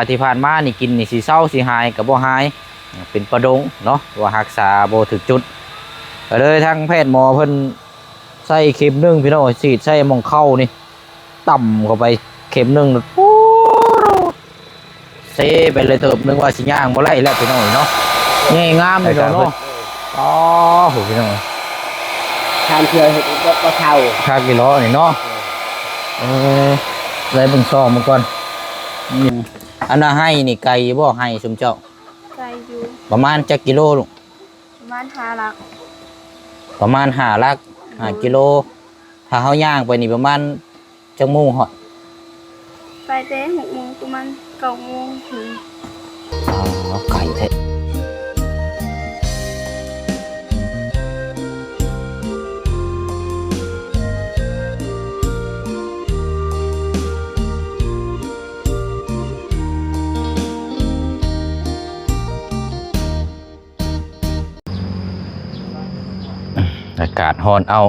ທີ່ຜ່ານມານີ້ກິນນີ້ຊິເຊົາຊິຫາຍກໍບໍ່ຫາຍ ເປັນປະດົງເນາະ ວ່າຮັກສາບໍ່ຖືກຈຸດ ກໍເລີຍທາງແພດໝໍເພິ່ນໃສ່ເຂັມໜຶ່ງ ພີ່ນ້ອງ ສີດໃສ່ໝ່ອງເຂົ້ານີ້ ຕ່ຳເຂົ້າໄປເຂັມໜຶ່ງ ໂອ້ ເຊໄປເລີຍເຕີບໜຶ່ງ ວ່າຊິຍ່າງບໍ່ໄດ້ແລ້ວ ພີ່ນ້ອງເນາະ ໃຫຍ່ງາມ ພີ່ນ້ອງເນາະ ອໍ ໂຫ ພີ່ນ້ອງ ສາມເທື່ອເຮັດບໍ່ ບໍ່ເຊົາ ຄັກອີ່ຫຼໍນີ້ເນາະ ເອີ ໄດ້ເບິ່ງຊອງມັນກ່ອນ ອັນນ່າໄຮ່ນີ້ໄກຢູ່ບໍ່ ໄຮ່ຊຸມເຈົ້າ? ໄກຢູ່ ປະມານຈັກກິໂລລູກ? ປະມານຫ້າຫຼັກ ປະມານຫ້າຫຼັກ ຫ້າກິໂລ ຖ້າເຮົາຍ່າງໄປນີ້ປະມານຈັກໂມງຮອດ? ໄປແຕ່ຫົກໂມງ ປະມານເກົ້າໂມງເຖິງ ອໍ ໄກແທ້. ອາກາດຮ້ອນເອົ້າ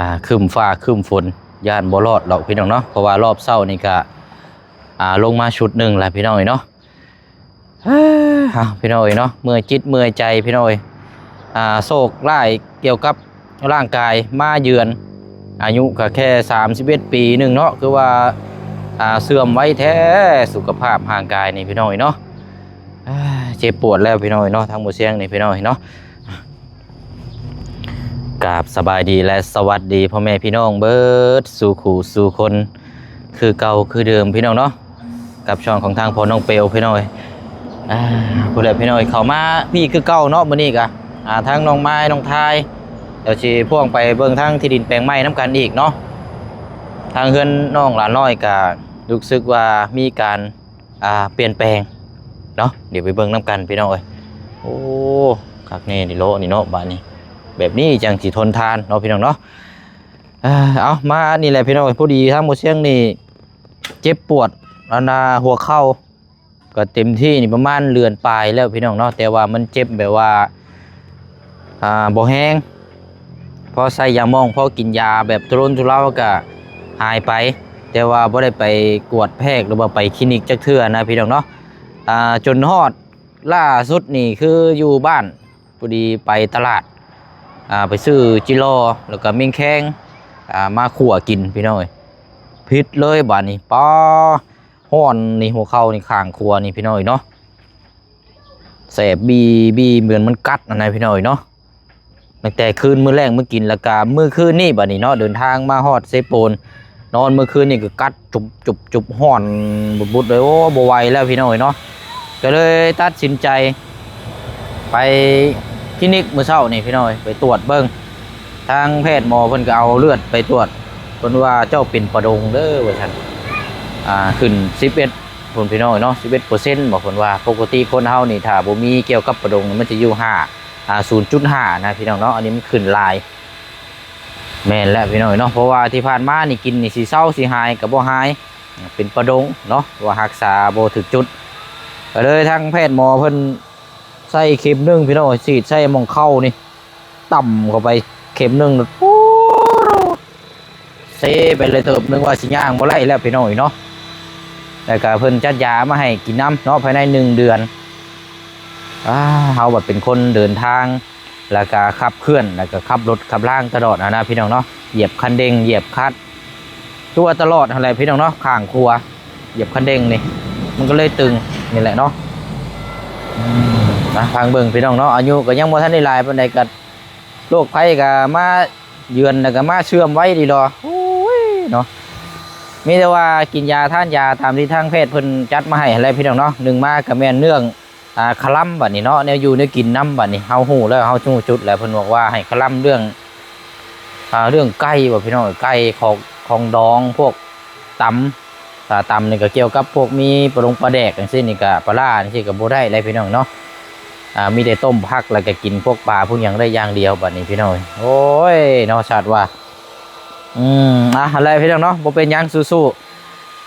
ອ່າ ຄຶ້ມຟ້າຄຶ້ມຝົນ ຢ້ານບໍ່ລອດດອກ ພີ່ນ້ອງເນາະ ເພາະວ່າລອບເຊົ້ານີ້ກະ ອ່າ ລົງມາຊຸດໜຶ່ງແລ້ວ ພີ່ນ້ອງເອີຍເນາະ. ເອີ ເອົາ ພີ່ນ້ອງເອີຍເນາະ ເມື່ອຍຈິດເມື່ອຍໃຈ ພີ່ນ້ອງເອີຍ ອ່າ ໂຊກຮ້າຍກ່ຽວກັບ ຮ່າງກາຍມາເຢືອນ ອາຍຸກໍແຄ່ສາມສິບເອັດປີໜຶ່ງເນາະ ຄືວ່າ ອ່າ ເສື່ອມໄວແທ້ ສຸຂະພາບຮ່າງກາຍນີ້ ພີ່ນ້ອງເອີຍເນາະ ອ່າ ເຈັບປວດແລ້ວ ພີ່ນ້ອງເອີຍເນາະ ທາງໝູ່ຊຽງນີ້ ພີ່ນ້ອງເອີຍເນາະ. ກາບສະບາຍດີ ແລະ ສະຫວັດດີພໍ່ແມ່ພີ່ນ້ອງເບີດສູ່ຄູ່ສູ່ຄົນ ຄືເກົ່າຄືເດີມ ພີ່ນ້ອງເນາະ. ກັບຊ່ອງຂອງທາງພໍ່ນ້ອງເປວ ພີ່ນ້ອງເອີຍ ອ່າ ພຸ້ນແຫຼະ ພີ່ນ້ອງເອີຍ ເຂົ້າມາພີ້ຄືເກົ່າເນາະ ມື້ນີ້ກະ ອ່າ ທັງນ້ອງມາຍ ນ້ອງທາຍ ດຽວຊິພວງໄປເບິ່ງທາງທີ່ດິນແປງໃໝ່ນຳກັນອີກເນາະ. ທາງເຮືອນນ້ອງຫຼານນ້ອຍກະຮູ້ສຶກວ່າມີການ ອ່າ ປ່ຽນແປງເນາະ ດຽວໄປເບິ່ງນຳກັນ ພີ່ນ້ອງເອີຍ. ໂອ້ ຄັກແນ່ເດເນາະ ນີ້ເນາະ ບາດນີ້ ແບບນີ້ຈັ່ງຊິທົນທານເນາະ ພີ່ນ້ອງເນາະ. ເອີ ເອົາ ມານີ້ແຫຼະ ພີ່ນ້ອງເອີຍ ພໍດີທາງໝູ່ຊຽງນີ້ ເຈັບປວດອັນນ່າຫົວເຂົ່າ ກໍເຕັມທີ່ນີ້ປະມານເດືອນປາຍແລ້ວ ພີ່ນ້ອງເນາະ ແຕ່ວ່າມັນເຈັບແບບວ່າ ອ່າ ບໍ່ແຮງ ພໍໃສ່ຢາໝອງ ພໍກິນຢາແບບທຸລົນທຸເລົາກໍຫາຍໄປ ແຕ່ວ່າບໍ່ໄດ້ໄປກວດແພກ ຫຼືວ່າໄປຄລີນິກຈັກເທື່ອນະ ພີ່ນ້ອງເນາະ. ອ່າ ຈົນຮອດລ່າສຸດນີ້ຄືຢູ່ບ້ານ ພໍດີໄປຕະຫຼາດ ອ່າ ໄປຊື້ຈິລໍ ແລ້ວກໍເມັງແຄງ ອ່າ ມາຂົ້ວກິນ ພີ່ນ້ອງເອີຍ ຜິດເລີຍບາດນີ້ ປາ ຮ້ອນນີ້ ຫົວເຂົ່ານີ້ ຂ້າງຂວານີ້ ພີ່ນ້ອງເອີຍເນາະ ແສບບີບີ ເໝືອນມັນກັດຫັ້ນນະ ພີ່ນ້ອງເອີຍເນາະ. ຕັ້ງແຕ່ຄືນມື້ແລກມາກິນ ແລ້ວກະມື້ຄືນນີ້ບາດນີ້ເນາະ ເດີນທາງມາຮອດເຊໂປນ ນອນມື້ຄືນນີ້ກໍກັດຈຸບໆໆ ຮ້ອນບຸດໆເລີຍ ໂອ້ ບໍ່ໄຫວແລ້ວ ພີ່ນ້ອງເອີຍເນາະ. ກໍເລີຍຕັດສິນໃຈໄປຄລີນິກມື້ເຊົ້ານີ້ ພີ່ນ້ອງເອີຍ ໄປກວດເບິ່ງ ທາງແພດໝໍເພິ່ນກໍເອົາເລືອດໄປກວດ ເພິ່ນວ່າເຈົ້າເປັນປະດົງເດີວ່າຊັ້ນ ອ່າ ຂຶ້ນສິບເອັດພຸ້ນ ພີ່ນ້ອງເອີຍເນາະ ສິບເອັດເປີເຊັນບໍ ເພິ່ນວ່າ. ປົກກະຕິຄົນເຮົານີ້ ຖ້າບໍ່ມີກ່ຽວກັບປະດົງ ມັນຈະຢູ່ຫ້າ ອ່າ ສູນຈຸດຫ້ານະ ພີ່ນ້ອງເນາະ ອັນນີ້ມັນຂຶ້ນຫຼາຍ. ແມ່ນແລ້ວ ພີ່ນ້ອງເອີຍເນາະ ເພາະວ່າທີ່ຜ່ານມານີ້ກິນນີ້ຊິເຊົາຊິຫາຍກໍບໍ່ຫາຍ ເປັນປະດົງເນາະ ວ່າຮັກສາບໍ່ຖືກຈຸດ ກໍເລີຍທາງແພດໝໍເພິ່ນໃສ່ເຂັມໜຶ່ງ ພີ່ນ້ອງ ສີດໃສ່ໝ່ອງເຂົ່ານີ້ ຕ່ຳເຂົ້າໄປເຂັມໜຶ່ງ ໂອ້ ເຊໄປເລີຍເຕີບໜຶ່ງ ວ່າຊິຍ່າງບໍ່ໄດ້ແລ້ວ ພີ່ນ້ອງເອີຍເນາະ. ແລ້ວກໍເພິ່ນຈັດຢາມາໃຫ້ກິນນຳເນາະ ພາຍໃນໜຶ່ງເດືອນ. ອາ ເຮົາບັດເປັນຄົນເດີນທາງ ແລ້ວກໍຂັບເຄື່ອນ ແລ້ວກໍຂັບລົດຂັບລາງຕະຫຼອດຫັ້ນນະ ພີ່ນ້ອງເນາະ ຢຽບຄັນເລັ່ງ ຢຽບຄລັດ ຕົວຕະຫຼອດຫັ້ນແຫຼະ ພີ່ນ້ອງເນາະ ຂ້າງຂວາ ຢຽບຄັນເລັ່ງນີ້ ມັນກໍເລີຍຕຶງນີ້ແຫຼະເນາະ. ອືມ ນະ ຟັງເບິ່ງ ພີ່ນ້ອງເນາະ ອາຍຸກໍຍັງບໍ່ທັນໄດ້ຫຼາຍປານໃດ ກໍໂລກໄພກໍມາເຢືອນ ແລ້ວກໍມາເຊື່ອມໄວດີດອກ ໂອ້ຍເນາະ. ມີແຕ່ວ່າກິນຢາທານຢາຕາມທີ່ທາງແພດເພິ່ນຈັດມາໃຫ້ຫັ້ນແຫຼະ ພີ່ນ້ອງເນາະ. ໜຶ່ງມາກໍແມ່ນເລື່ອງ ອ່າ ຄະລຳບັດນີ້ເນາະ ແນວຢູ່ແນວກິນນຳບັດນີ້ ເຮົາຮູ້ແລ້ວ ເຮົາຮູ້ຈຸດແລ້ວ ເພິ່ນບອກວ່າໃຫ້ຄະລຳເລື່ອງ ອ່າ ເລື່ອງໄກ່ບໍ ພີ່ນ້ອງ ໄກ່ ຂອງ ຂອງດອງ ພວກຕຳ ຖ້າຕຳນີ້ກໍກ່ຽວກັບພວກມີປາດົງປາແດກຈັ່ງຊີ້ນີ້ ກໍປາຫຼ້າຈັ່ງຊີ້ກໍບໍ່ໄດ້ແລ້ວ ພີ່ນ້ອງເນາະ. ອ່າ ມີແຕ່ຕົ້ມຜັກ ແລ້ວກໍກິນພວກປາພວກຫຍັງໄດ້ຢ່າງດຽວບັດນີ້ ພີ່ນ້ອງ. ໂອ້ຍເນາະ ຊາດວ່າ ອືມ ອ່ະ ຫັ້ນແຫຼະ ພີ່ນ້ອງເນາະ ບໍ່ເປັນຫຍັງ ສູ້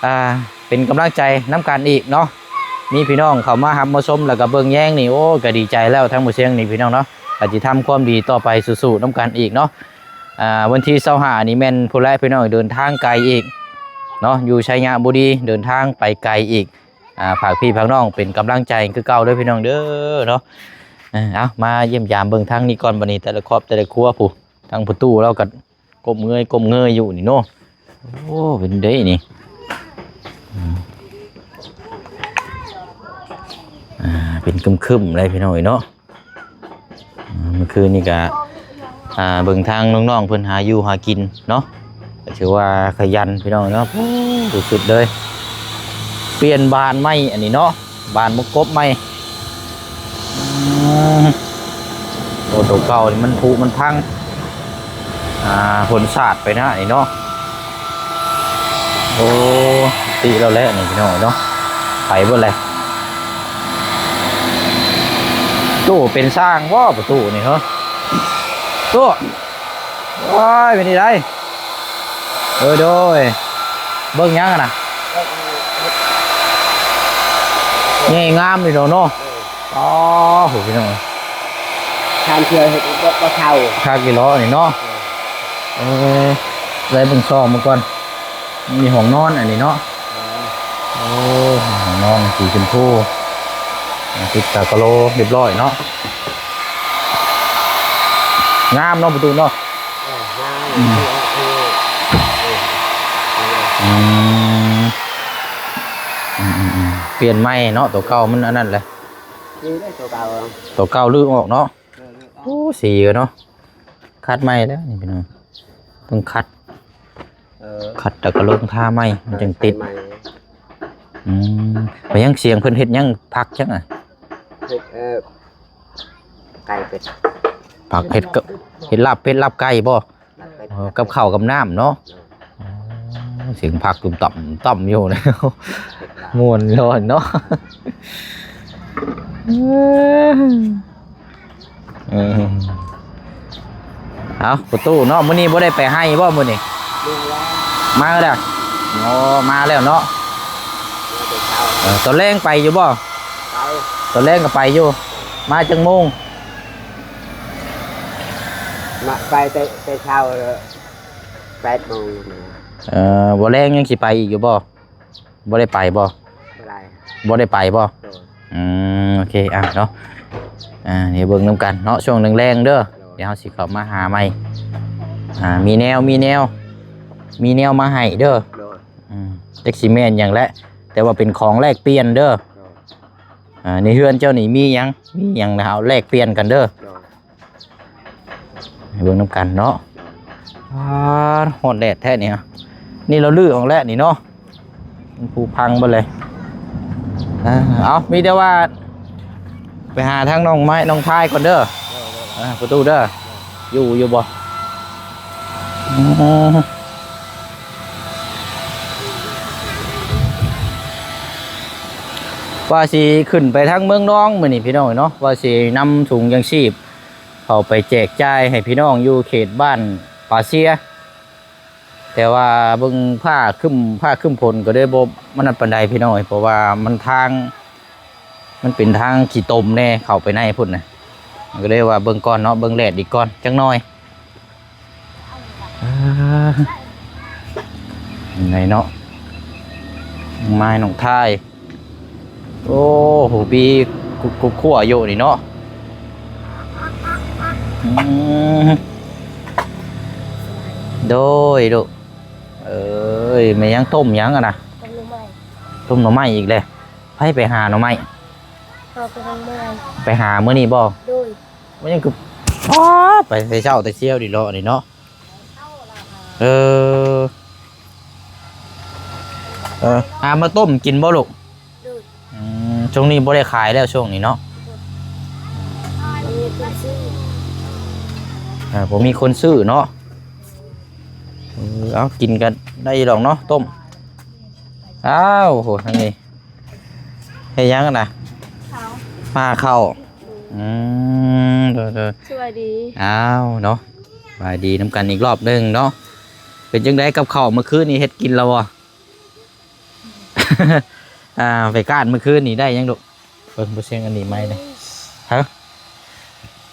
ໆ ອ່າ ເປັນກຳລັງໃຈນຳກັນອີກເນາະ. ມີພີ່ນ້ອງເຂົ້າມາຮັບມາຊົມ ແລ້ວກໍເບິ່ງແຍງນີ້ ໂອ້ ກໍດີໃຈແລ້ວ ທາງໝູ່ຊຽງນີ້ ພີ່ນ້ອງເນາະ ກໍຊິທຳຄວາມດີຕໍ່ໄປ ສູ້ໆນຳກັນອີກເນາະ. ອ່າ ວັນທີຊາວຫ້ານີ້ແມ່ນພຸ້ນແຫຼະ ພີ່ນ້ອງ ເດີນທາງໄກອີກເນາະ ຢູ່ໄຊຍະບູລີ ເດີນທາງໄປໄກອີກ ອ່າ ຝາກພີ່ຝາກນ້ອງເປັນກຳລັງໃຈຄືເກົ່າເດີພີ່ນ້ອງເດີເນາະ. ເອີ ເອົາ ມາຢ້ຽມຢາມເບິ່ງທາງນີ້ກ່ອນ ບັດນີ້ແຕ່ລະຄອບແຕ່ລະຄົວ ຜູ້ ທາງປະຕູລາວກໍກົ້ມເງີຍກົ້ມເງີຍຢູ່ນີ້ເນາະ. ໂອ້ ເປັນໄດນີ້ ອືມ ອ່າ ເປັນຄຶ້ມໆເລີຍພີ່ນ້ອງເອີຍເນາະ. ອ່າ ເມື່ອຄືນນີ້ກະ ອ່າ ເບິ່ງທາງນ້ອງໆເພິ່ນຫາຢູ່ຫາກິນເນາະ ກໍຖືວ່າຂະຫຍັນພີ່ນ້ອງເນາະ. ໂອ້ ສຸດໆເລີຍ ປ່ຽນບານໃໝ່ອັນນີ້ເນາະ ບານບັກກົບໃໝ່. ອືມ ໂອ້ ໂຕເກົ່ານີ້ມັນຜຸມັນພັງ ອ່າ ຝົນສາດໄປນະນີ້ເນາະ. ໂອ້ ຕິແລ້ວແຫຼະນີ້ພີ່ນ້ອງເນາະ ໄປເບິດແລ້ວ. ຕູ້ເປັນຊ່າງບໍ່ປະຕູນີ້ເຮີ ຕູ້ ໂອ້ຍ ເປັນໄດ? ໂດຍ ໂດຍ ເບິ່ງຫຍັງຫັ້ນນະ? ແງ່ງາມຢູ່ດອກເນາະ. ອໍ ໂຫ ພີ່ນ້ອງ ຊາມເທື່ອເຮັດບໍ່ ບໍ່ເຊົາ ຄັກຢູ່ເນາະນີ້ເນາະ. ເອີ ໄດ້ເບິ່ງຊ່ອງເບິ່ງກ່ອນ ມີຫ້ອງນອນອັນນີ້ເນາະ. ໂອ້ ຫ້ອງນອນສີຊົມພູ ຕິດຕາກະໂລຮຽບຮ້ອຍເນາະ. ງາມເນາະປະຕູເນາະ. ເອີ ງາມ ອືມ ເອີ ເອີ ອືມ ອືມໆໆ ປ່ຽນໃໝ່ເນາະ ໂຕເກົ່າມັນອັນນັ້ນແຫຼະ. ນີ້ເດ້ໂຕເກົ່າ ໂຕເກົ່າຮື້ອອກເນາະ. ເອີ ຮື້ອອກ. ໂອ້ ສີເນາະ ຂັດໃໝ່ແລ້ວນີ້ພີ່ນ້ອງ ຕ້ອງຂັດ ເອີ ຂັດແລ້ວກໍລົງທາໃໝ່ ມັນຈັ່ງຕິດ. ອືມ ໄປຫຍັງ ສຽງເພິ່ນເຮັດຫຍັງ ຜັກຫຍັງອະ? ເຮັດ ເອີ ໄກ່ເປັດ ຜັກເຮັດ ເຮັດລາບເປັດລາບໄກ່ບໍ່? ເອີ ກັບເຂົ້າກັບນ້ຳເນາະ. ອໍ ສຽງຜັກຕຸ່ມຕ່ຳຕ່ຳຢູ່ນະ ມ່ວນຮ້ອນເນາະ. ເອີ ເອົາ ປະຕູເນາະ ມື້ນີ້ບໍ່ໄດ້ໄປໄຮ່ບໍ່ມື້ນີ້? ມາແລ້ວ ອໍ ມາແລ້ວເນາະ. ເອີ ຕອນແລງໄປຢູ່ບໍ່? ໄປ ຕອນແລງກໍໄປຢູ່. ມາຈັກໂມງ? ມາ ໄປແຕ່ ແຕ່ເຊົ້າ ແປດໂມງ. ເອີ ບໍ່ແລງຍັງຊິໄປອີກຢູ່ບໍ່? ບໍ່ໄດ້ໄປບໍ່? ບໍ່ໄດ້ ບໍ່ໄດ້ໄປບໍ່? ໂດຍ ອືມ ໂອເຄ ອ່ະເນາະ ອ່າ ດຽວເບິ່ງນຳກັນເນາະ ຊ່ວງແລງໆເດີ. ໂດຍ ດຽວເຮົາຊິເຂົ້າມາຫາໃໝ່ ອ່າ ມີແນວ ມີແນວ ມີແນວມາໃຫ້ເດີ. ໂດຍ ອືມ ຈັກຊິແມ່ນຫຍັງແຫຼະ ແຕ່ວ່າເປັນຂອງແລກປ່ຽນເດີ. ໂດຍ ອ່າ ໃນເຮືອນເຈົ້ານີ້ມີຫຍັງ ມີຫຍັງນະ ເຮົາແລກປ່ຽນກັນເດີ. ໂດຍ ໃຫ້ເບິ່ງນຳກັນເນາະ. ອາ ຮ້ອນແດດແທ້ນີ້ ນີ້ລາວຮື້ອອກແລ້ວນີ້ເນາະ ມັນຜຸພັງເບິດເລີຍ. ເອົາ ມີແຕ່ວ່າໄປຫາທາງນ້ອງໄມ້ ນ້ອງພາຍກ່ອນເດີ. ເອີ ປະຕູເດີ ຢູ່ ຢູ່ບໍ່? ອືມ ວ່າຊິຂຶ້ນໄປທາງເມືອງນອງມື້ນີ້ພີ່ນ້ອງເນາະ ວ່າຊິນຳຖົງຢາງຊີບ ເຂົ້າໄປແຈກຈ່າຍໃຫ້ພີ່ນ້ອງຢູ່ເຂດບ້ານປາເຊຍ ແຕ່ວ່າເບິ່ງຟ້າຄຶ້ມ ຟ້າຄຶ້ມຝົນກໍເລີຍບໍ່ ມັນນັ້ນປານໃດພີ່ນ້ອງເອີຍ ເພາະວ່າມັນທາງ ມັນເປັນທາງຂີ້ຕົມແດ່ ເຂົ້າໄປໃນພຸ້ນນະ ມັນກໍເລີຍວ່າເບິ່ງກ່ອນເນາະ ເບິ່ງແດດອີກກ່ອນຈັກໜ່ອຍ. ອ່າ ໄງເນາະ ນ້ອງໄມ້ ນ້ອງທາຍ ໂອ້ ຫູປີກຸ ກຸ ກົກຂົ້ວຢູ່ນີ້ເນາະ. ອືມ ໂດຍ ລູກ ເອີຍ ແມ່ນຫຍັງ ຕົ້ມຫຍັງຫັ້ນນະ? ຕົ້ມໜໍ່ໄມ້ ຕົ້ມໜໍ່ໄມ້ອີກແລ້ວ. ໃຜໄປຫາໜໍ່ໄມ້? ເຮົາໄປທາງເມືອງ ໄປຫາມື້ນີ້ບໍ່? ໂດຍ ມັນຍັງຄື ອໍ ໄປແຕ່ເຊົ້າແຕ່ຊຽວນີ້ເນາະ ອັນນີ້ເນາະ. ເອີ ເອີ ຫາມາຕົ້ມກິນບໍ່ລູກ? ໂດຍ ອືມ ຊ່ວງນີ້ບໍ່ໄດ້ຂາຍແລ້ວ ຊ່ວງນີ້ເນາະ ບໍ່ມີຄົນຊື້ ເອີ ບໍ່ມີຄົນຊື້ເນາະ. ເອີ ເອົາ ກິນກັນໄດ້ດອກເນາະ ຕົ້ມ. ອ້າວ ໂຫ ທາງນີ້ເຮັດຫຍັງນະ? ເຂົ້າ ມາເຂົ້າ. ອືມ ໂດຍໆ ສະບາຍດີ. ອ້າວ ເນາະ ສະບາຍດີນຳກັນອີກລອບໜຶ່ງເນາະ. ເປັນຈັ່ງໃດກັບເຂົ້າມື້ຄືນນີ້ ເຮັດກິນແລ້ວບໍ່? ອ່າ ໄປການມື້ຄືນນີ້ໄດ້ຫຍັງລູກ? ເບິ່ງ ບໍ່ ສຽງອັນນີ້ໄມເດ້. ຮະ?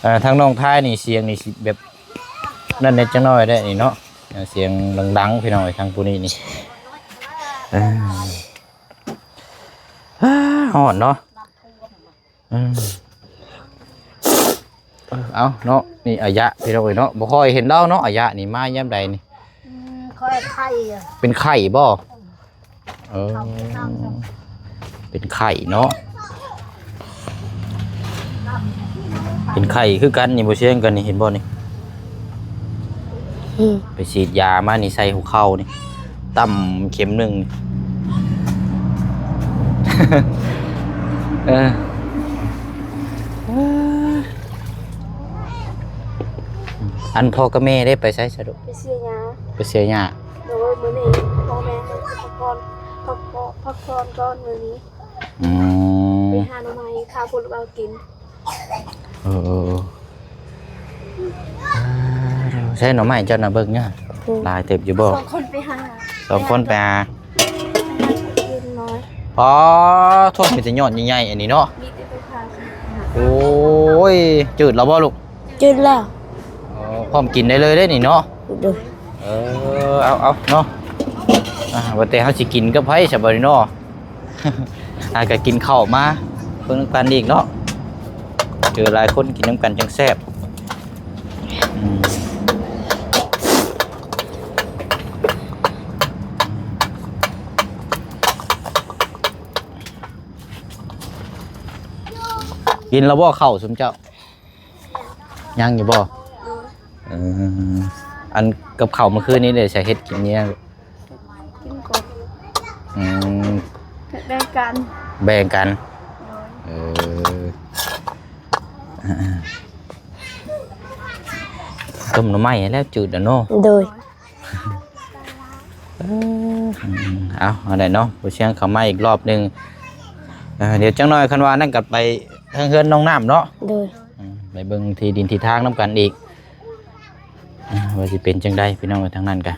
ເອີ ທາງນ້ອງທ້າຍນີ້ ສຽງນີ້ຊິແບບນັ້ນແດ່ຈັກໜ້ອຍເດ້ນີ້ເນາະ. ສຽງດັງໆ ພີ່ນ້ອງເອີຍ ທາງຜູ້ນີ້ນີ້. ເອີ. ອ່າ ອ້າ ຮ້ອນເນາະ. ເອີ ເອີ ເອົາເນາະ ນີ້ອາຍະ ພີ່ນ້ອງເອີຍເນາະ ບໍ່ຄ່ອຍເຫັນລາວເນາະ ອາຍະນີ້ມາຍາມໃດນີ້? ອືມ ຂ້ອຍໄຂ້ ເປັນໄຂ້ບໍ່? ເອີ ເປັນໄຂ້ເນາະ ເປັນໄຂ້ຄືກັນນີ້ ບໍ່ຊຽງກັນນີ້ ເຫັນບໍ່ນີ້? ອືມ ໄປສີດຢາມານີ້ ໃສ່ຫົວເຂົ່ານີ້ ຕ່ຳເຂັມໜຶ່ງ ເອີ ອັນພໍ່ກັບແມ່ໄດ້ໄປໃສສະລູກ? ໄປເສຍຫຍ້າ ໄປເສຍຫຍ້າ. ໂດຍ ມື້ນີ້ພໍ່ແມ່ໃຫ້ພັກຜ່ອນ ພັກຜ່ອນ ພັກຜ່ອນກ່ອນມື້ນີ້. ອືມ ໄປຫາໜໍ່ໄມ້ຂ້າຜູ້ລາວກິນ. ເອີ ເອີ ເອີ ໃຊ້ໜໍ່ໄມ້ເຈົ້ານະເບິ່ງຍາ ອືມ ຫຼາຍເຕີບຢູ່ບໍ່? ສອງຄົນໄປຫາ ສອງຄົນໄປຫາ ກິນໜ້ອຍ. ອໍ ໂທ້ ມີແຕ່ຍອດໃຫຍ່ໆ ອັນນີ້ເນາະ ມີແຕ່ໄປຫາ. ໂອ້ຍ ຈືດແລ້ວບໍ່ລູກ? ຈືດແລ້ວ. ອໍ ພ້ອມກິນໄດ້ເລີຍເດ້ນີ້ເນາະ. ໂດຍ. ເອີ ເອົາ ເອົາເນາະ ອ່າ ວ່າແຕ່ເຮົາຊິກິນກັບໃຜຊະບັດນີ້ເນາະ? ອ່າ ກໍກິນເຂົ້າມາເບິ່ງນຳກັນອີກເນາະ ເຈີຫຼາຍຄົນກິນນຳກັນຈັ່ງແຊບ. ອືມ ກິນແລ້ວບໍ່ເຂົ້າຊຸມເຈົ້າ? ຍັງຢູ່ບໍ່? ເອີ ອັນກັບເຂົ້າມື້ຄືນນີ້ເດ້ ສະເຮັດກິນຫຍັງ? ກິນກົບ. ອືມ ແບ່ງກັນ ແບ່ງກັນ. ໂດຍ. ເອີ ຕົ້ມໜໍ່ໄມ້ແລ້ວຈືດແລ້ວເນາະ. ໂດຍ. ເອີ ເອົາ ເອົາໄດ້ເນາະ ບໍ່ຊຽງເຂົ້າມາອີກລອບໜຶ່ງ. ເອີ ດຽວຈັກໜ້ອຍຄັນວ່ານັ້ນກໍໄປທາງເຮືອນນ້ອງນ້ຳເນາະ. ໂດຍ. ອືມ ໄປເບິ່ງທີ່ດິນທີ່ທາງນຳກັນອີກ ອ່າ ວ່າຊິເປັນຈັ່ງໃດພີ່ນ້ອງເອີຍ ທາງນັ້ນກະ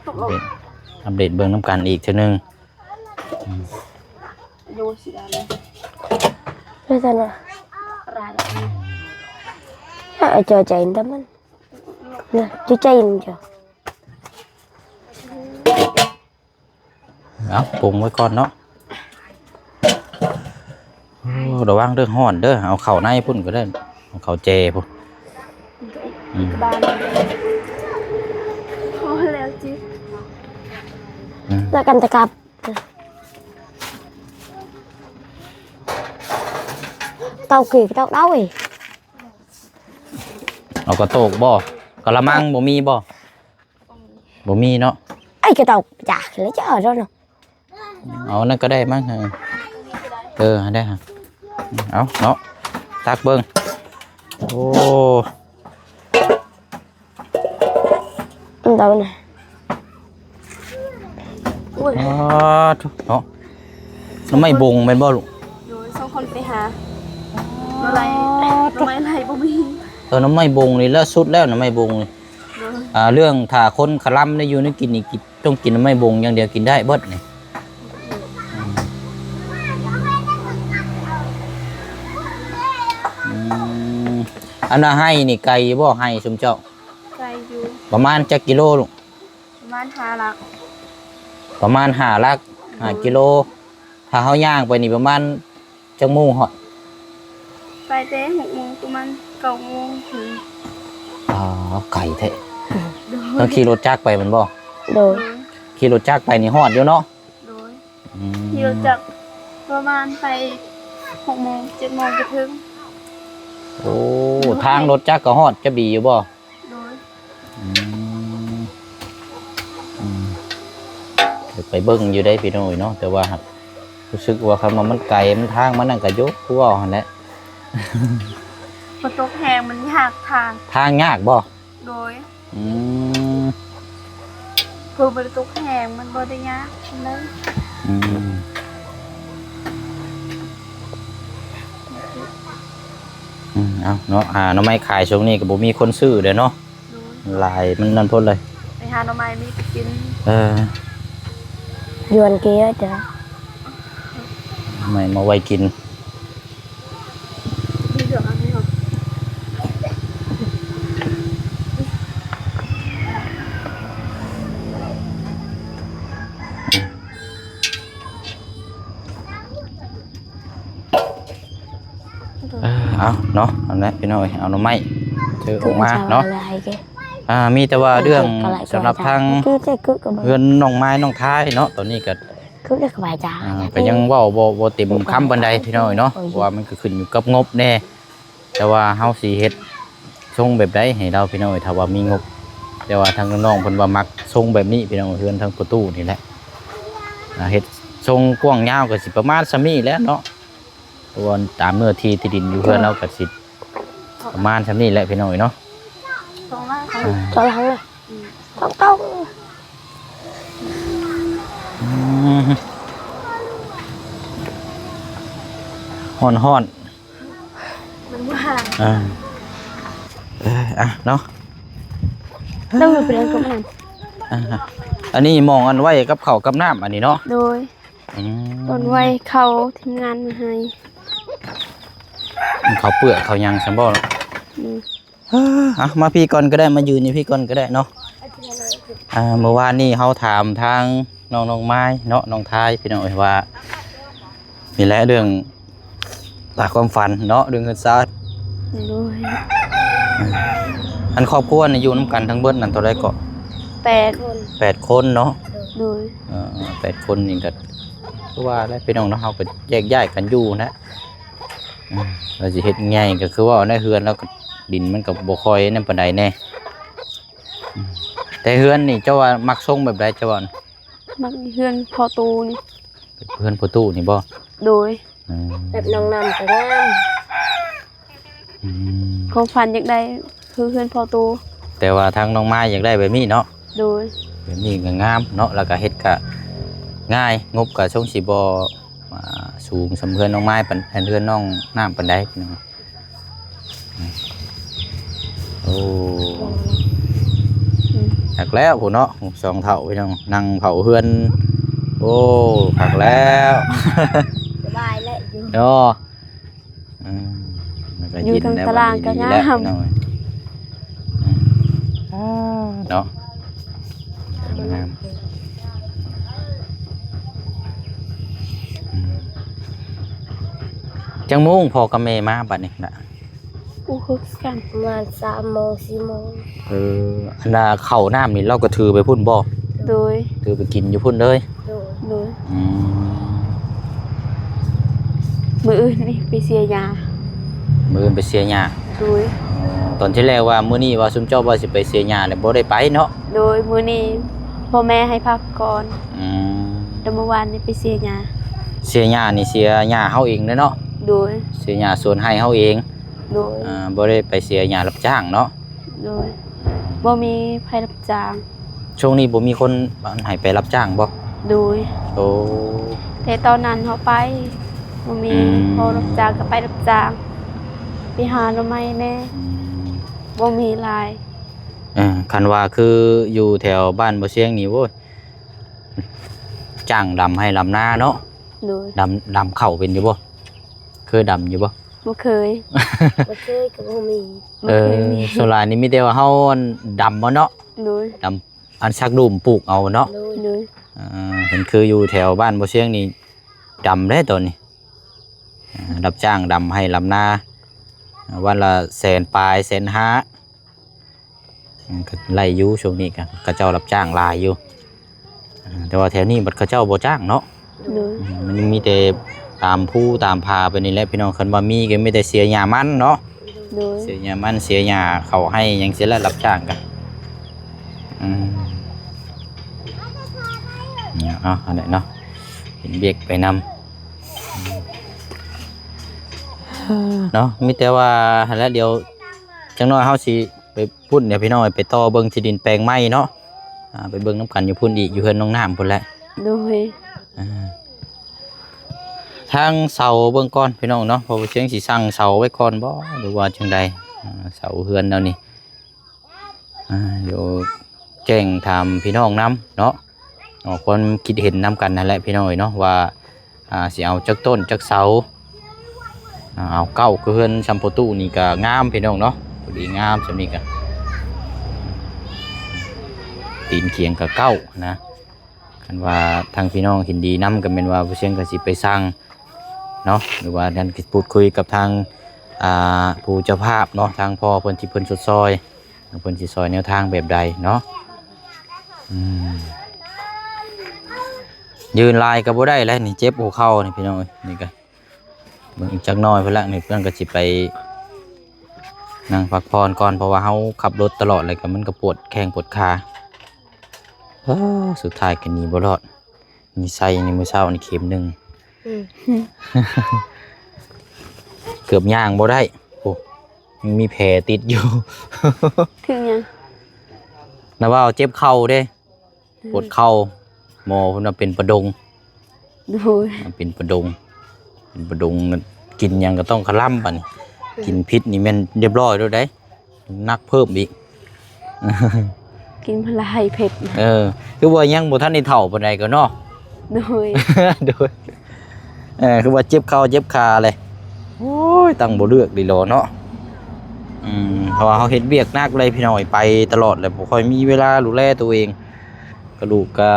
ອັບເດດ ອັບເດດເບິ່ງນຳກັນອີກເທື່ອໜຶ່ງ. ອືມ ໂຍຊິດາເລີຍ ເລີຍຊະນະ ອາ ເຈົ້າໃຈນຳມັນນະ ເຈົ້າໃຈນຳເຈົ້າ. ເອົາ ປຸງໄວ້ກ່ອນເນາະ. ໂອ້ ລະວັງເດີ ຮ້ອນເດີ ເອົາເຂົ້າໃນພຸ້ນກໍໄດ້ ເອົາເຂົ້າແຈພຸ້ນ. ອືມ ບານ ພໍແລ້ວຈິ ອືມ ລະກັນຕະກັບ ເຕົາກີກະເຕົາເດົາເອີຍ. ເອົາກະໂຕກບໍ່? ກະລະມັງບໍ່ມີບໍ່? ບໍ່ມີເນາະ. ໄອ້ກະເຕົາຈາກແລ້ວຈະເອົາເນາະ. ເອົານັ້ນກໍໄດ້ມັ້ງ. ເອີ ໄດ້ ເອົາເນາະ ຕັກເບິ່ງ. ໂອ້ ເຕົານະ. ໂອ້ຍ ອໍ ເນາະ ໜໍ່ໄມ້ບົງແມ່ນບໍ່ລູກ? ໂດຍ ສອງຄົນໄປຫາ ອໍ ໜໍ່ໄມ້ ໜໍ່ໄມ້ໄລ່ບໍ່ມີ. ເອີ ໜໍ່ໄມ້ບົງນີ້ລະສຸດແລ້ວ ໜໍ່ໄມ້ບົງນີ້. ໂດຍ. ອ່າ ເລື່ອງຖ້າຄົນຄະລຳໄດ້ຢູ່ໄດ້ກິນນີ້ ຕ້ອງກິນໜໍ່ໄມ້ບົງຢ່າງດຽວ ກິນໄດ້ເບິດນີ້. ອືມ ອັນວ່າໄຮ່ນີ້ໄກຢູ່ບໍ່? ໄຮ່ຊຸມເຈົ້າ ໄກຢູ່. ປະມານຈັກກິໂລລູກ? ປະມານຫ້າຫຼັກ. ປະມານຫ້າຫຼັກ ໂດຍ ຫ້າກິໂລ. ຖ້າເຮົາຍ່າງໄປນີ້ປະມານຈັກໂມງຮອດ? ໄປແຕ່ຫົກໂມງ ປະມານເກົ້າໂມງເຖິງ. ອໍ ໄກແທ້. ໂດຍ. ຕ້ອງຂີ່ລົດຈັກໄປແມ່ນບໍ່? ໂດຍ. ໂດຍ. ຂີ່ລົດຈັກໄປນີ້ຮອດຢູ່ເນາະ? ໂດຍ. ອືມ ຂີ່ລົດຈັກປະມານໄປຫົກໂມງ ເຈັດໂມງກະເຖິງ. ໂອ້ ໂດຍ. ທາງລົດຈັກກໍຮອດຈະດີຢູ່ບໍ່? ໂດຍ. ອືມ ອືມ ຢາກໄປເບິ່ງຢູ່ເດ້ພີ່ນ້ອງເອີຍເນາະ ແຕ່ວ່າຫາກຮູ້ສຶກວ່າຄັນວ່າມັນໄກ ມັນທາງມັນນັ້ນກະຢູ່ ຄືເວົ້າຫັ້ນແຫຼະ. ຝົນຕົກແຮງມັນຍາກທາງ. ທາງຍາກບໍ່? ໂດຍ. ອືມ ເພິ່ນບໍ່ໄດ້ຕົກແຮງ ມັນບໍ່ໄດ້ຍາກປານໃດ. ອືມ ອືມ ເອົາເນາະ ຫາໜໍ່ໄມ້ຂາຍຊ່ວງນີ້ກໍບໍ່ມີຄົນຊື້ເດ້ເນາະ. ໂດຍ. ຫຼາຍ ມັນນັ້ນໂພດເລີຍ. ໄປຫາໜໍ່ໄມ້ມີແຕ່ກິນ. ເອີ ຢວນເກເດີ ໜໍ່ໄມ້ມາໄວ້ກິນ. ເອີ ເອົາເນາະ ອັນນັ້ນພີ່ນ້ອງເອີຍ ເອົາໜໍ່ໄມ້ຖືອອກມາເນາະ. ອ່າ ມີແຕ່ວ່າເລື່ອງສຳລັບທາງເຮືອນນ້ອງມາຍນ້ອງທາຍເນາະ ຕອນນີ້ກໍ ຄືໄດ້ສະບາຍໃຈ ອ່າ ກໍຍັງເວົ້າບໍ່ ບໍ່ເຕັມຄຳປານໃດພີ່ນ້ອງເນາະ ເພາະວ່າມັນກໍຂຶ້ນຢູ່ກັບງົບແດ່ ແຕ່ວ່າເຮົາຊິເຮັດຊົງແບບໃດໃຫ້ລາວພີ່ນ້ອງ ຖ້າວ່າມີງົບ. ແຕ່ວ່າທາງນ້ອງໆເພິ່ນວ່າມັກຊົງແບບນີ້ພີ່ນ້ອງ ເຮືອນທາງປະຕູນີ້ແຫຼະ ອ່າ ເຮັດຊົງກວ້າງຍາວກໍຊິປະມານສ່ຳນີ້ແຫຼະເນາະ ເພາະວ່າຕາມເນື້ອທີ່ທີ່ດິນຢູ່ເຮືອນລາວກໍຊິປະມານສ່ຳນີ້ແຫຼະພີ່ນ້ອງເອີຍເນາະ. ຕອນຫຼັງເລີຍ ຕອງ ອືມ ຮ້ອນໆ ມັນບໍ່ຫາ ອ່າ ເອີ ອ່ະເນາະ ຕ້ອງໄປເອົາກັບນ້ຳ ອ່າ ອັນນີ້ໝ່ອງອັນໄວ້ກັບເຂົ້າກັບນ້ຳອັນນີ້ເນາະ. ໂດຍ ອືມ ຕອນໄວ້ເຂົ້າທີມງານມາໃຫ້ ເຂົ້າເປືອກເຂົ້າຫຍັງຊັ້ນບໍ່? ອືມ ອ່າ ມາພີ້ກ່ອນກໍໄດ້ ມາຢືນຢູ່ພີ້ກ່ອນກໍໄດ້ເນາະ. ອ່າ ເມື່ອວານນີ້ເຮົາຖາມທາງນ້ອງ ນ້ອງມາຍເນາະ ນ້ອງທາຍ ພີ່ນ້ອງເອີຍ ວ່ານີ້ແຫຼະເລື່ອງຕາມຄວາມຝັນເນາະ ເລື່ອງເຮືອນຊານ. ໂດຍ ອັນຄອບຄົວນີ້ຢູ່ນຳກັນທັງເບິດນັ້ນເທົ່າໃດເກາະ? ແປດຄົນ ແປດຄົນເນາະ. ໂດຍ ເອີ ແປດຄົນນີ້ກໍຄືວ່າແຫຼະພີ່ນ້ອງເນາະ ເຮົາກໍແຍກຍ້າຍກັນຢູ່ນະ. ອືມ ວ່າຊິເຮັດໃຫຍ່ກໍຄືວ່າໃນເຮືອນລາວກໍດິນມັນກໍບໍ່ຄ່ອຍນັ້ນປານໃດແດ່. ອືມ ແຕ່ເຮືອນນີ້ເຈົ້າວ່າມັກຊົງແບບໃດເຈົ້າວ່າ? ມັກເຮືອນພໍ່ຕູ້ນີ້ ເຮືອນພໍ່ຕູ້ນີ້ບໍ່? ໂດຍ ອືມ ແບບນ້ອງນ້ຳກໍງາມ. ອືມ ຄວາມຝັນຢາກໄດ້ຄືເຮືອນພໍ່ຕູ້ ແຕ່ວ່າທາງນ້ອງມາຍຢາກໄດ້ແບບນີ້ເນາະ. ໂດຍ ແບບນີ້ກໍງາມເນາະ ແລ້ວກໍເຮັດກໍງ່າຍ ງົບກໍຊົງຊິບໍ່ ອ່າ ສູງສ່ຳເຮືອນນ້ອງມາຍປານ ເຮືອນນ້ອງນ້ຳປານໃດພີ່ນ້ອງ. ໂອ້ ອືມ ຄັກແລ້ວພຸ້ນເນາະ ສອງເຖົ້າພີ່ນ້ອງ ນັ່ງເຝົ້າເຮືອນ. ໂອ້ ຄັກແລ້ວ ສະບາຍແຫຼະຢູ່ເນາະ. ອືມ ຢູ່ທາງຕາລາງກໍງາມ ເນາະ ງາມ. ອືມ ຈັກໂມງພໍ່ກັບແມ່ມາບັດນີ້ລະ? ບໍ່ຮູ້ຄືກັນ ປະມານສາມໂມງ ສີ່ໂມງ. ເອີ ອັນນ່າເຂົ້ານ້ຳນີ້ລາວກໍຖືໄປພຸ້ນບໍ່? ໂດຍ ຖືໄປກິນຢູ່ພຸ້ນເລີຍ. ໂດຍ ໂດຍ ອືມ ມື້ອື່ນນີ້ໄປເສຍຫຍ້າ ມື້ອື່ນໄປເສຍຫຍ້າ. ໂດຍ ອໍ ຕອນທີແລກວ່າມື້ນີ້ວ່າຊຸມເຈົ້າວ່າຊິໄປເສຍຫຍ້າແລ້ວບໍ່ໄດ້ໄປເນາະ. ໂດຍ ມື້ນີ້ພໍ່ແມ່ໃຫ້ພັກກ່ອນ. ອືມ ແຕ່ມື້ວານນີ້ໄປເສຍຫຍ້າ. ເສຍຫຍ້ານີ້ເສຍຫຍ້າເຮົາເອງເດ້ເນາະ. ໂດຍ ເສຍຫຍ້າສວນໄຮ່ເຮົາເອງ. ໂດຍ ອ່າ ບໍ່ໄດ້ໄປເສຍຫຍ້າຮັບຈ້າງເນາະ. ໂດຍ ບໍ່ມີໃຜຮັບຈ້າງ. ຊ່ວງນີ້ບໍ່ມີຄົນໃຫ້ໄປຮັບຈ້າງບໍ່? ໂດຍ ໂອ້ ແຕ່ຕອນນັ້ນເຮົາໄປ ບໍ່ມີ ອືມ ພໍຮັບຈ້າງກໍໄປຮັບຈ້າງ ໄປຫາໜໍ່ໄມ້ແດ່. ອືມ ບໍ່ມີຫຼາຍ. ເອີ ຄັນວ່າຄືຢູ່ແຖວບ້ານບໍ່ຊຽງນີ້ ໂອ້ຍ ຈ້າງດຳໄຮ່ດຳນາເນາະ. ໂດຍ ດຳ ດຳເຂົ້າເປັນຢູ່ບໍ່? ເຄີຍດຳຢູ່ບໍ່? ບໍ່ເຄີຍ ບໍ່ເຄີຍກໍບໍ່ມີ. ເອີ ບໍ່ເຄີຍມີ ສ່ວນຫຼາຍນີ້ມີແຕ່ວ່າເຮົາດຳເອົາເນາະ. ໂດຍ ດຳ ອັນຊັກດູມປູກເອົາເນາະ. ໂດຍ ໂດຍ ອ່າ ເຫັນຄືຢູ່ແຖວບ້ານບໍ່ຊຽງນີ້ດຳເດ້ຕອນນີ້ ອ່າ ຮັບຈ້າງດຳໄຮ່ດຳນາ ວັນລະແສນປາຍ ແສນຫ້າ ກໍໄດ້ຢູ່. ຊ່ວງນີ້ກໍເຂົາເຈົ້າຮັບຈ້າງຫຼາຍຢູ່ ອ່າ ແຕ່ວ່າແຖວນີ້ບັດເຂົາເຈົ້າບໍ່ຈ້າງເນາະ. ໂດຍ ອືມ ມັນມີແຕ່ຕາມພູຕາມຜາໄປນີ້ແຫຼະພີ່ນ້ອງ ຄັນວ່າມີກໍມີແຕ່ເສຍຫຍ້າມັນເນາະ. ໂດຍ ເສຍຫຍ້າມັນ ເສຍຫຍ້າເຂົ້າໄຮ່ຫຍັງຊີ້ແຫຼະ ຮັບຈ້າງກັນ. ອືມ ເນາະ ອັນນີ້ເນາະ ເຮັດວຽກໄປນຳເນາະ. ມີແຕ່ວ່າຫັ້ນແຫຼະ ດຽວຈັກໜ້ອຍເຮົາຊິໄປພຸ້ນ ດຽວພີ່ນ້ອງໄປຕໍ່ເບິ່ງທີ່ດິນແປງໃໝ່ເນາະ. ອ່າ ໄປເບິ່ງນຳກັນຢູ່ພຸ້ນອີກ ຢູ່ເຮືອນນ້ອງນ້ຳພຸ້ນແຫຼະ. ໂດຍ ອ່າ ທາງເສົາເບິ່ງກ່ອນພີ່ນ້ອງເນາະ ເພາະວ່າຊຽງຊິສັ່ງເສົາໄວ້ກ່ອນບໍ່ ຫຼືວ່າຈັ່ງໃດ? ອ່າ ເສົາເຮືອນແນວນີ້ ອ່າ ດຽວແຈ້ງຖາມພີ່ນ້ອງນຳເນາະ ອອກຄວາມຄິດເຫັນນຳກັນຫັ້ນແຫຼະພີ່ນ້ອງເອີຍເນາະ ວ່າ ອ່າ ຊິເອົາຈັກຕົ້ນຈັກເສົາ. ອ່າ ເອົາເກົ້າຄືເຮືອນຊຳໂພຕູ້ນີ້ກໍງາມພີ່ນ້ອງເນາະ ພໍດີງາມສ່ຳນີ້ກໍ ຕີນຂຽງກໍເກົ້ານະ. ຄັນວ່າທາງພີ່ນ້ອງເຫັນດີນຳ ກໍແມ່ນວ່າຜູ້ຊຽງກໍຊິໄປສັ່ງເນາະ ຫຼືວ່ານັ້ນກໍຊິພູດຄຸຍກັບທາງ ອ່າ ຜູ້ເຈົ້າພາບເນາະ ທາງພໍ່ເພິ່ນທີ່ເພິ່ນຊົດຊ່ອຍ ເພິ່ນຊິຊ່ອຍແນວທາງແບບໃດເນາະ. ອືມ ຢືນຫຼາຍກໍບໍ່ໄດ້ແຫຼະນີ້ ເຈັບຫົວເຂົ່ານີ້ພີ່ນ້ອງເອີຍ. ນີ້ກໍເບິ່ງອີກຈັກໜ້ອຍພຸ້ນລະ ນີ້ເພິ່ນກໍຊິໄປນັ່ງພັກຜ່ອນກ່ອນ ເພາະວ່າເຮົາຂັບລົດຕະຫຼອດ ແລ້ວກໍມັນກໍປວດແຂ້ງປວດຂາ. ເອີ ສຸດທ້າຍກໍໜີບໍ່ລອດ. ມີໄຊໃນມື້ເຊົ້ານີ້ເຂັມໜຶ່ງ ອືມ ເກືອບຍ່າງບໍ່ໄດ້. ໂອ້ ຍັງມີແຜຕິດຢູ່. ຖືກຫຍັງ? ນະວ່າເຈັບເຂົ່າເດ້ ອືມ ປວດເຂົ່າ. ໝໍເພິ່ນວ່າເປັນປະດົງ. ໂດຍ ເປັນປະດົງ ເປັນປະດົງ ກິນຫຍັງກໍຕ້ອງຄະລຳບັດນີ້. ອືມ ກິນຜິດນີ້ແມ່ນຮຽບຮ້ອຍໂລດເດ້. ໜັກເພີ່ມອີກ ກິນມາລາຍເຜັດ. ເອີ ຄືວ່າຍັງບໍ່ທັນໄດ້ເຖົ້າປານໃດກໍເນາະ. ໂດຍ ໂດຍ ເອີ ຄືວ່າເຈັບເຂົ່າເຈັບຂາເລີຍ. ໂອ້ຍ ຕັ້ງບໍ່ເລືອກດີຫຼໍເນາະ. ອືມ ເພາະວ່າເຮົາເຮັດວຽກໜັກເລີຍພີ່ນ້ອງ ໄປຕະຫຼອດແລ້ວ ບໍ່ຄ່ອຍມີເວລາດູແລຕົວເອງ ກະດູກກະ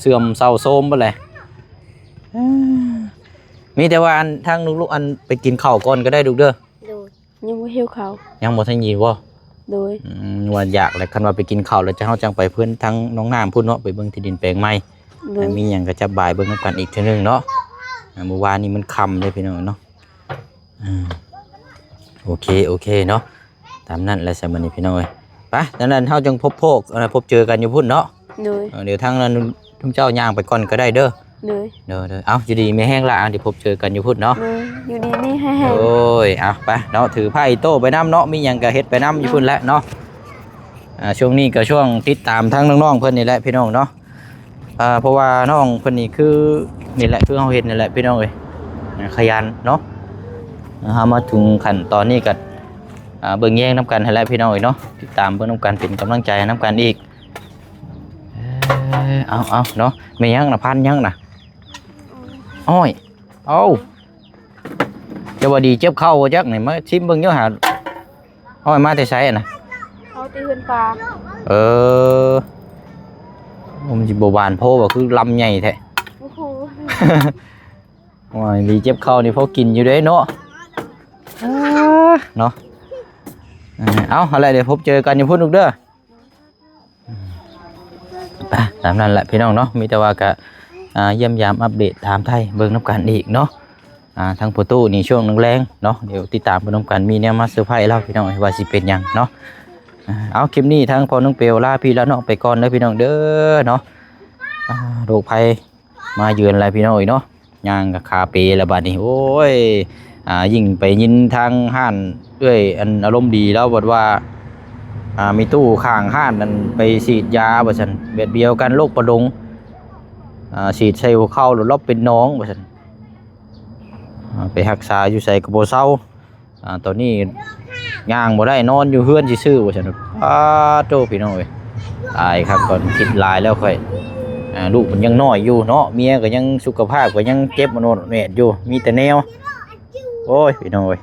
ເສື່ອມເຊົາໂຊມເບິດແຫຼະ. ເອີ ມີແຕ່ວ່າອັນ ທາງລູກໆ ອັນ ໄປກິນເຂົ້າກ່ອນກໍໄດ້ລູກເດີ. ໂດຍ ຍັງບໍ່ຫິວເຂົ້າ ຍັງບໍ່ທັນຫິວບໍ່? ໂດຍ ອືມ ວ່າຢາກແຫຼະ ຄັນວ່າໄປກິນເຂົ້າແລ້ວ ເຮົາຈັ່ງໄປເພື່ອນທາງນ້ອງນ້ຳພຸ້ນເນາະ ໄປເບິ່ງທີ່ດິນແປງໃໝ່. ໂດຍ ມີຫຍັງກໍຈັບບາຍເບິ່ງນຳກັນອີກເທື່ອໜຶ່ງເນາະ. ອ່າ ມື້ວານນີ້ມັນຄ່ຳເດ້ພີ່ນ້ອງເນາະ. ອືມ ໂອເຄ ໂອເຄເນາະ ຕາມນັ້ນແຫຼະຊະມື້ນີ້ພີ່ນ້ອງເອີຍ. ໄປ ຈັ່ງນັ້ນເຮົາຈຶ່ງພົບໂພກ ເອີ ພົບເຈີກັນຢູ່ພຸ້ນເນາະ. ໂດຍ ເອີ ດຽວທາງນັ້ນ ທຸມເຈົ້າຍ່າງໄປກ່ອນກໍໄດ້ເດີ. ໂດຍ ໂດຍ ໂດຍ ເອົາ ຢູ່ດີມີແຮງລະ ດຽວພົບເຈີກັນຢູ່ພຸ້ນເນາະ. ໂດຍ ຢູ່ດີມີແຮງ ໂດຍ ເອົາ ໄປເນາະ ຖືຜ້າອີໂຕ້ໄປນຳເນາະ ມີຫຍັງກໍເຮັດໄປນຳຢູ່ພຸ້ນແຫຼະເນາະ. ອ່າ ຊ່ວງນີ້ກໍຊ່ວງຕິດຕາມທາງນ້ອງໆ ເພິ່ນນີ້ແຫຼະພີ່ນ້ອງເນາະ. ອ່າ ເພາະວ່ານ້ອງເພິ່ນນີ້ຄື ນີ້ແຫຼະ ຄືເຮົາເຫັນນີ້ແຫຼະພີ່ນ້ອງເອີຍ ອ່າ ຂະຫຍັນເນາະ. ເຮົາມາເຖິງຂັ້ນຕອນນີ້ກໍ ອ່າ ເບິ່ງແຍງນຳກັນຫັ້ນແຫຼະພີ່ນ້ອງເອີຍເນາະ ຕິດຕາມເບິ່ງນຳກັນ ເປັນກຳລັງໃຈໃຫ້ນຳກັນອີກ. ເອີ ເອົາ ເອົາເນາະ ແມ່ນຫຍັງນະ ພັນຫຍັງນະ? ອ້ອຍ ເອົາ ເຈົ້າວ່າດີເຈັບເຂົ່າບໍ່ຈັກນີ້ ມາຊິມເບິ່ງຢູ່ຫາ. ອ້ອຍມາແຕ່ໃສນະ? ເອົາແຕ່ເຮືອນປາ. ເອີ ມັນຊິບໍ່ຫວານໂພບໍ່ ຄືລຳໃຫຍ່ແທ້. ໂອ້ໂຫ ໂອ້ຍ ດີເຈັບເຂົ່ານີ້ພໍກິນຢູ່ເດ້ເນາະ. ເອີ ເນາະ ເອົາ ຫັ້ນແຫຼະ ດຽວພົບເຈີກັນຢູ່ພຸ້ນລູກເດີ. ອ່າ ຕາມນັ້ນແຫຼະພີ່ນ້ອງເນາະ ມີແຕ່ວ່າກະ ອ່າ ຢ້ຽມຢາມອັບເດດຖາມໄຖ່ເບິ່ງນຳກັນອີກເນາະ. ອ່າ ທາງພໍ່ຕູ້ນີ້ຊ່ວງແລງໆເນາະ ດຽວຕິດຕາມເບິ່ງນຳກັນ ມີແນວມາເຊີໄພລາວພີ່ນ້ອງ ວ່າຊິເປັນຫຍັງເນາະ. ອ່າ ເອົາ ຄລິບນີ້ທາງພໍ່ນ້ອງເປວລາພີ່ລານ້ອງໄປກ່ອນເດີພີ່ນ້ອງເດີເນາະ. ອ່າ ໂລກໄພ ມາເຢືອນແລ້ວພີ່ນ້ອງເອີຍເນາະ ຍ່າງກະຂາເປແລ້ວບາດນີ້. ໂອ້ຍ ອ່າ ຍິ່ງໄປຍິນທາງຮ້ານເອື້ອຍອັນອາລົມດີລາວເວົ້າວ່າ ອ່າ ມີຕູ້ຂ້າງຮ້ານນັ້ນໄປສີດຢາວ່າຊັ້ນ ແບບດຽວກັນໂລກປະດົງ ອ່າ ສີດໃສ່ຫົວເຂົ່າແລ້ວເປັນໜອງວ່າຊັ້ນ. ອ່າ ໄປຮັກສາຢູ່ໃສກໍບໍ່ເຊົາ. ອ່າ ຕອນນີ້ຍ່າງບໍ່ໄດ້ ນອນຢູ່ເຮືອນຊື່ໆ ວ່າຊັ້ນ. ປາໂທ້ ພີ່ນ້ອງເອີຍ ຕາຍຄັກ ຂ້ອຍຄິດຫຼາຍແລ້ວຂ້ອຍ. ອ່າ ລູກມັນຍັງນ້ອຍຢູ່ເນາະ ເມຍກໍຍັງສຸຂະພາບກໍຍັງເຈັບມາໂນດແມດຢູ່ ມີແຕ່ແນວ. ໂອ້ຍ ພີ່ນ້ອງເອີຍ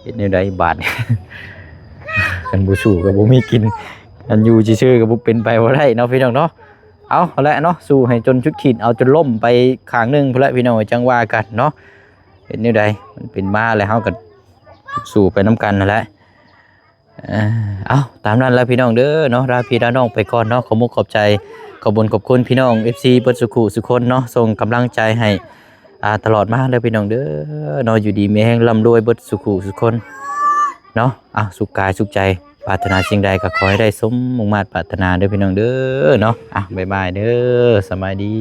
ເຮັດແນວໃດບາດນີ້ ຄັນບໍ່ສູ້ກໍບໍ່ມີກິນ ຄັນຢູ່ຊື່ໆກໍບໍ່ເປັນໄປບໍ່ໄດ້ເນາະ ພີ່ນ້ອງເນາະ. ເອົາ ເອົາແຫຼະເນາະ ສູ້ໃຫ້ຈົນສຸດຂີດ ເອົາຈົນລົ້ມໄປຂ້າງໜຶ່ງພຸ້ນແຫຼະ ພີ່ນ້ອງເອີຍ ຈັ່ງວ່າກັນເນາະ. ເຮັດແນວໃດ ມັນເປັນມາແລ້ວ ເຮົາກໍສູ້ໄປນຳກັນຫັ້ນແຫຼະ. ເອີ ເອົາ ຕາມນັ້ນແຫຼະພີ່ນ້ອງເດີເນາະ ລາພີ່ລານ້ອງໄປກ່ອນເນາະ. ຂໍມຸກຂອບໃຈ ຂອບບຸນຂອບຄຸນພີ່ນ້ອງ ເອັຟຊີ ເບິດສຸຂູສຸຄົນເນາະ ສົ່ງກຳລັງໃຈໃຫ້ ອ່າ ຕະຫຼອດມາເດີພີ່ນ້ອງເດີເນາະ. ຢູ່ດີມີແຮງ ລ່ຳລວຍເບິດສຸຂູສຸຄົນເນາະ. ເອົາ ສຸກກາຍສຸກໃຈ ປາດຖະໜາສິ່ງໃດກໍຂໍໃຫ້ໄດ້ສົມມຸ່ງມາດປາດຖະໜາເດີພີ່ນ້ອງເດີເນາະ. ອ່ະ ບາຍບາຍເດີ ສະບາຍດີ.